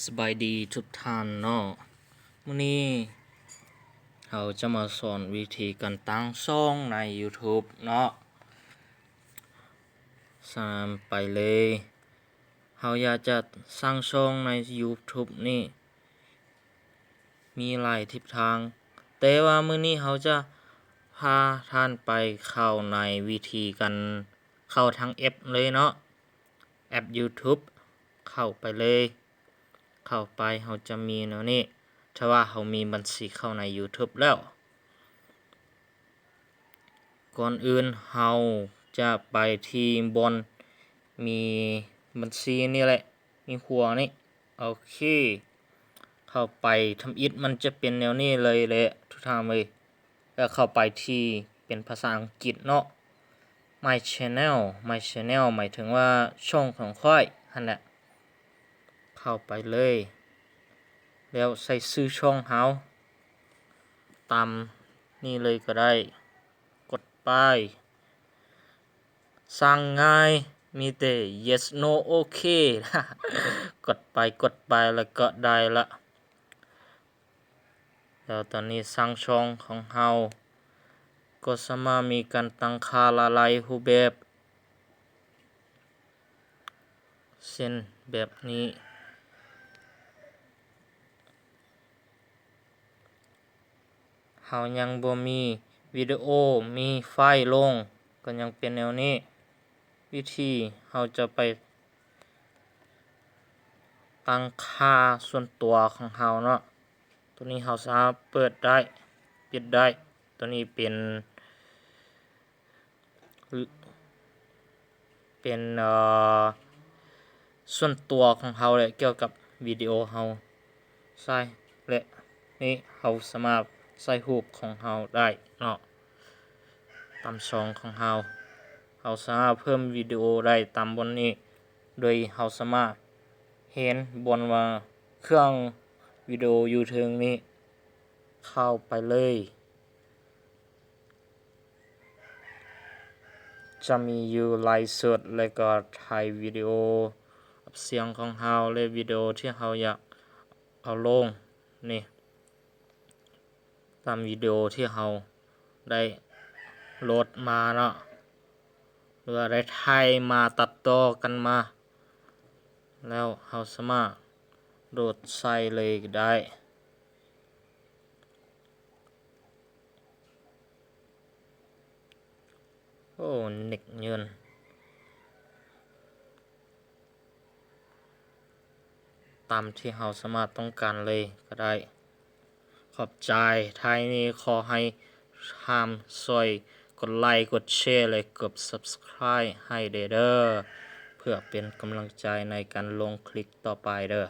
ສະບາຍດີທຸກທ່ານເນາະ, ມື້ນີ້ເຮົາຈະມາສອນວິທີການຕັ້ງຊ່ອງໃນ YouTube ເນາະ. ສາມ ໄປເລີຍ. ເຮົາຢາກຈະສ້າງຊ່ອງໃນ YouTube ນີ້ ມີຫຼາຍທິດທາງ, ແຕ່ວ່າມື້ນີ້ເຮົາຈະພາທ່ານໄປເຂົ້າໃນວິທີການເຂົ້າທາງແອັບເລີຍເນາະ, ແອັບ YouTube ເຂົ້າໄປເລີຍ. ເຂົ້າໄປເຮົາຈະມີແນວນີ້ ຖ້າວ່າເຮົາມີບັນຊີເຂົ້າໃນ YouTube ແລ້ວ. ກ່ອນອື່ນເຮົາຈະໄປທີ່ບ່ອນມີບັນຊີນີ້ແຫຼະ, ມີຫົວນີ້. ໂອເຄ, ເຂົ້າໄປທຳອິດມັນຈະເປັນແນວນີ້ເລີຍແຫຼະທຸກທ່ານເອີຍ. ແລ້ວເຂົ້າໄປທີ່ເປັນພາສາອັງກິດເນາະ, My Channel, My Channel ໝາຍເຖິງວ່າຊ່ອງຂອງຂ້ອຍຫັ້ນແຫຼະ. ເຂົ້າໄປເລີຍ ແລ້ວໃສ່ຊື່ຊ່ອງເຮົາ ຕາມນີ້ເລີຍກໍໄດ້. ກົດໄປ. ສ້າງງ່າຍ, ມີແຕ່ yes no okay. ກົດໄປ ກົດໄປ ແລ້ວກໍໄດ້ລະ. ແລ້ວຕອນນີ້ຊ່າງຊ່ອງຂອງເຮົາກໍສາມາດມີການຕັ້ງຄ່າຫຼາຍໆຮູບແບບ ເຊັ່ນແບບນີ້. ເຮົາຍັງບໍ່ມີວິດີໂອ ມີໄຟລ໌ລົງ ກໍຍັງເປັນແນວນີ້. ວິທີເຮົາຈະໄປຕັ້ງຄ່າສ່ວນຕົວຂອງເຮົາເນາະ, ໂຕນີ້ເຮົາສາມາດເປີດໄດ້ ປິດໄດ້. ໂຕນີ້ເປັນ ເປັນ ເອີ ສ່ວນຕົວຂອງເຮົາແຫຼະ ກ່ຽວກັບວິດີໂອເຮົາໃສ່ ແລະ ນີ້ເຮົາສາມາດໃສ່ຮູບຂອງເຮົາໄດ້ເນາະ, ຕາມຊ່ອງຂອງເຮົາ. ເຮົາສາມາດເພີ່ມວິດີໂອໄດ້ຕາມບ່ອນນີ້ ໂດຍເຮົາສາມາດເຫັນບ່ອນວ່າເຄື່ອງວິດີໂອຢູ່ເທິງນີ້ ເຂົ້າໄປເລີຍ. ຈະມີຢູ່ໄລຟ໌ສົດ ແລະ ກໍຖ່າຍວິດີໂອອັບສຽງຂອງເຮົາ ແລະ ວິດີໂອທີ່ເຮົາຢາກເອົາລົງນີ້ ຕາມວິດີໂອທີ່ເຮົາໄດ້ໂຫຼດມາເນາະ ຫຼືວ່າໄດ້ຖ່າຍມາ ຕັດຕໍ່ກັນມາ ແລ້ວເຮົາສາມາດໂຫຼດໃສ່ເລີຍກໍໄດ້. ໂອ້ ເນັດຍືນ ຕາມທີ່ເຮົາສາມາດຕ້ອງການເລີຍກໍໄດ້. ຂອບໃຈ. ທ້າຍນີ້ຂໍໃຫ້ທ່ານຊ່ວຍກົດໄລ ກົດແຊ ແລະ ກົດ Subscribe ໃຫ້ແດ່ເດີ ເພື່ອເປັນກຳລັງໃຈໃນການລົງຄລິບຕໍ່ໄປເດີ.